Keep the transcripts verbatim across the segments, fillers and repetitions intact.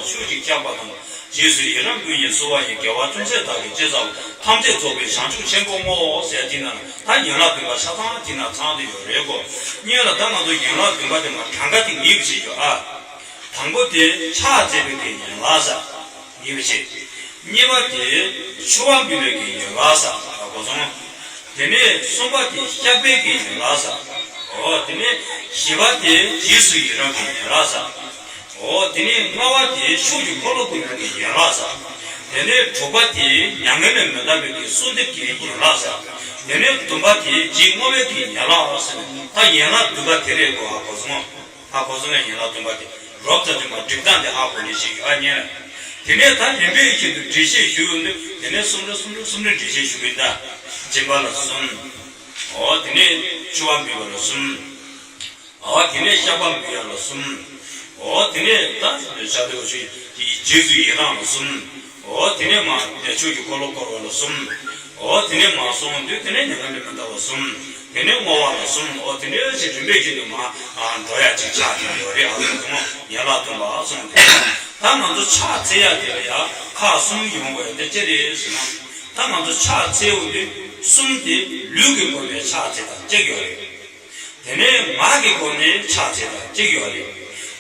ཕྱོགས་ཀྱི་སྐྱབས་པ་དང་། རྗེས་སུ་ཡི་རང་ཀུན་གྱི་བསུ་བ་ཡིས། དགེ་བ་ཅུང་ཟད་བདག་གིས་ཅི་བསགས་པ། ཐམས་ཅད་རྫོགས་པའི་བྱང་ཆུབ་ཆེན་པོ་བསྔོའོ་ཟེར། དེ་ན་ད་ཡན་ལག་བདུན་པ་ཆ་ཚང་དེ་ན་ཚང་དུ་ཡོད་རེད་གོ། སྔོན་ལ་ད་ང་ཚོ་ཡན་ལག་བདུན་པ་དེ་མ་གྲངས་ཀ་དེ་ངེས་པ་བྱེད་རྒྱུ་ཨ། དང་པོ་དེ་ཕྱག་བཙལ་བའི་གི་ཡན་ལག་ཟེར། ངེས་པ་བྱེད། གཉིས་པ་དེ་མཆོད་པ་འབུལ་བའི་གི་ཡན་ལག་ཟེར། གོ་སོང་། དེ་ནས་གསུམ་པ་དེ་བཤགས་པའི་གི་ཡན་ལག་ཟེར། འོ་དེ་ནས་བཞི་པ་དེ་རྗེས་སུ་ཡི་རང་གི་ཡན་ལག་ཟེར། འོ་དེ་ནས་ལྔ་པ་དེ་ཕྱོགས་ཀྱི་འཁོར་ལོ་བསྐོར་བའི་གི་ཡན་ལག་ཟེར། དེ་ནས་དྲུག་པ་དེ་མྱ་ངན་ལས་མི་འདའ་བའི་གི་གསོལ་འདེབས་ཀྱི་ཡན་ལག་ཟེར། དེ་ནས་བདུན་པ་དེ་རྗེས་བསྔོ་བའི་གི་ཡན་ལག་ཟེར། ད་ཡན་ལག་བདུན་པ་དེ་རེད་གོ། ཧ་གོ་སོང་། ཧ་གོ་སོང་ངས་ཡན་ལག་བདུན་པ་དེ་རོབ་ཙམ་དུ་མ་སྒྲིག་སྟངས་དེ་ཧ་གོ་ནས་ཤེས་ཡོད་ཨ་ཉན། དེ་ནས་ད་རིམ་པས་ཤིན་ཏུ་འགྲེལ་བཤད་ཞུ་ཡོང་དུས་དེ་ནས་གསུམ་རེ་གསུམ་རེ་གསུམ་རེ་འགྲེལ་བཤད་ཞུ་གི་ཡིན་ད། སྦྱིན་པ་ལ་གསུམ། འོ་དེ་ནས་མཆོད་པ་འབུལ་བ་ལ་གསུམ། འོ་དེ་ནས་བཤགས་པ་འབུལ་ཡ་ལ་གསུམ། འོ་དེ་ནས་ད་ཞབས་ཏོག་ཞུ་རྗེས་སུ་ཡི་རང་ལ་གསུམ། འོ་དེ་ནས་མ་ཕྱོགས་ཀྱི་འཁོར་ལོ་བསྐོར་བ་ལ་གསུམ། འོ་དེ་ནས་མ་སོང་དུས་དེ་ནས་མྱ་ངན་ལས་མི་འདའ་བ་གསུམ། དེ་ནས་བསྔོ་བ་ལ་གསུམ། འོ་དེ་ནས་ཅིག་རིམ་པས་ཅིག་ཏུ་མ་འགྲོ་ཡ་ཅིག་ཆགས་ཀྱི་ཡོད་རེད། ཨ་ལ་གསུམ་ཡན་ལག་བདུན་པ་གསུམ་དེ། ད་ང་ཚོ་ཕྱག་འཚལ་ཡ་དེ་ལ་ཡ་ཁག་གསུམ་ཡོང་དགོས་ཡ་དེ་ཅི་རེད་ཟེར་ན། ད་ང་ཚོ་ཕྱག་འཚལ་ཡོང་དུས་གསུམ་དེ་ལུས་ཀྱི་སྒོ་ནས་ཕྱག་འཚལ་དང་གཅིག་ཡོད་རེད། དེ་ནས་ངག་གི་སྒོ་ནས་ཕྱག་འཚལ་དང་གཅིག་ཡོད་རེད།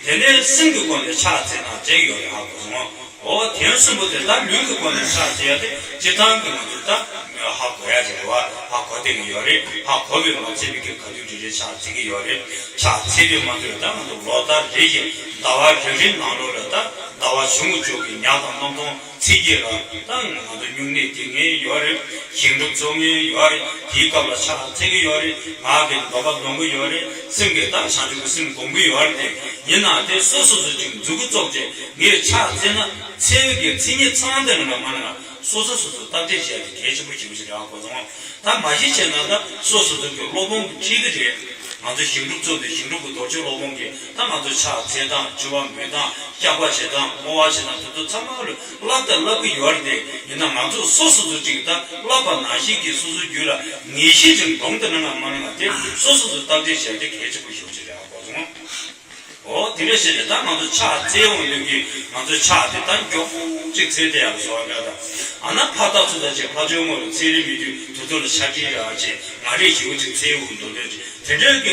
དེ་ནས་སེམས་ཀྱི་སྒོ་ནས་ཕྱག་འཚལ་དང་གཅིག་ཡོད་རེད། ཧ་གོ་སོང་། འོ་དེ་གསུམ་པོ་དེ་ད་ལུས་ཀྱི་སྒོ་ནས་ཕྱག་འཚལ་ཡ་དེ་སྤྱིར་བཏང་གི་ང་ཚོ་ད་ཧ་གོ་ཡ་ཅིག་རེད་བ། ཧ་གོ་བསྡད་ཀྱི་ཡོད་རེད། ཧ་གོ་བས་མ་ཚད་པའི་གི་ག་དུས་རེ་རེ་ཕྱག་འཚལ་གྱི་ཡོད་རེད། ཕྱག་འཚལ་བས་མ་ཚད་ད་ང་ཚོ་ལོ་ལྟར་རེ་བཞིན་ཟླ་བ་རེ་རེའི་ནང་ལོགས་ལ་ད་ཟླ་བ་བྱུང་བ་ཅོག་གི་ཉ་དང་གནམ་སྟོང་ཚིག་བརྒྱད་ལ་ད་ང་ཚོ་སྨྱུང་གནས་དེ་ངེས་ཡོད་རེད། ཞིང་སྒྲུབ་ཚོགས་ངེས་ཡོད་རེད། དེའི་སྐབས་ལ་ཕྱག་འཚལ་གྱི་ཡོད་རེད། ངག་གི་འདོད་པ་འདོན་གྱི་ཡོད་རེད། སེམས་ཀྱི་ད་བྱང་ཆུབ་ཀྱི་སེམས་སྒོམ་གྱི་ཡོད་རེད། དེ་ཡིན་ན་དེ་སོ་སོ་སོ་ཅིག་མཛུབ་གུ་བཙུགས་བྱས་ངས་ཕྱག་འཚལ་ན་འཚལ་བའི་གི་མཚན་ཉིད་ཚང་དེ་རང་ལ་མ་ནས་སོ་སོ་སོ་སོ་བརྟག་དཔྱད་བྱས་ཏེ་གལ་ཆེན་པོ་ཞིག་ཞིག་རེད། ཧ་གོ་སོང་། ད་མ་གཞི་བྱས་ན་ད་སོ་སོ་སོ་གི་སློབ་དཔོན་གྱིས་ཁྲིད་ཀྱི་རེད། ང་ཚོ་ཞིང་སྒྲུབ་ཚོགས་འདུའི་ཞིང་སྒྲུབ་ཀྱི་རྡོ་རྗེ་སློབ་དཔོན་གྱིས་ད་ང་ཚོ་ཕྱག་འཚལ་སྟངས་མཆོད་པ་འབུལ་སྟངས་བཤགས་པ་བྱེད་སྟངས་བསྔོ་བ་བྱེད་སྟངས་དེ་ཚོ་ཚང་མ་ལ་བསླབ་དང་བསླབ་ཀྱི་ཡོད་རེད། དེ་ཡིན་ན་ང་ཚོ་སོ་སོ་སོ་ཅིག་ད་བསླབ་པ་ནང་བཞིན་གྱི་སོ་སོའི་རྒྱུད་ལ་ངེས་ཤེས་ཀྱི་སྒོམ་དེ་ནང་ལ་མ་ནང་ལ་དེ་སོ་སོ་སོ་བརྟག་དཔྱད་བྱས་ཏེ་གལ་ཆེན་པོ་ཞེ་པོ་ཅིག་རེད། ཧ་གོ་སོང་། འོ་དེ་འདྲ་བྱས་ཏེ་ད་ང་ཚོ་ཕྱག་འཚལ་འོང་དུས་ཀྱི་ང་ཚོ་ཕྱག་དེ་ད་མགྱོགས་པོ་ཅིག་འཚལ་བསྡད་ཡག་བཟོ་བ་འདྲ་དང་། ཨ་ན་ཕར་ལྟ་ཚུར་ལྟ་ཅིག་ཕར་ཕྱོགས་ངོས་ལ་འཚལ་རིན་མེད་དུས་དུས་ཚོད་ལ་ཆ་འཕྲིན་རག་ཅིག་ང་རེ་ཞེ་པོ་ཅིག་འཚལ་འོང་འདུག་འདོད་ཅིག་དེ་འདྲའི་གི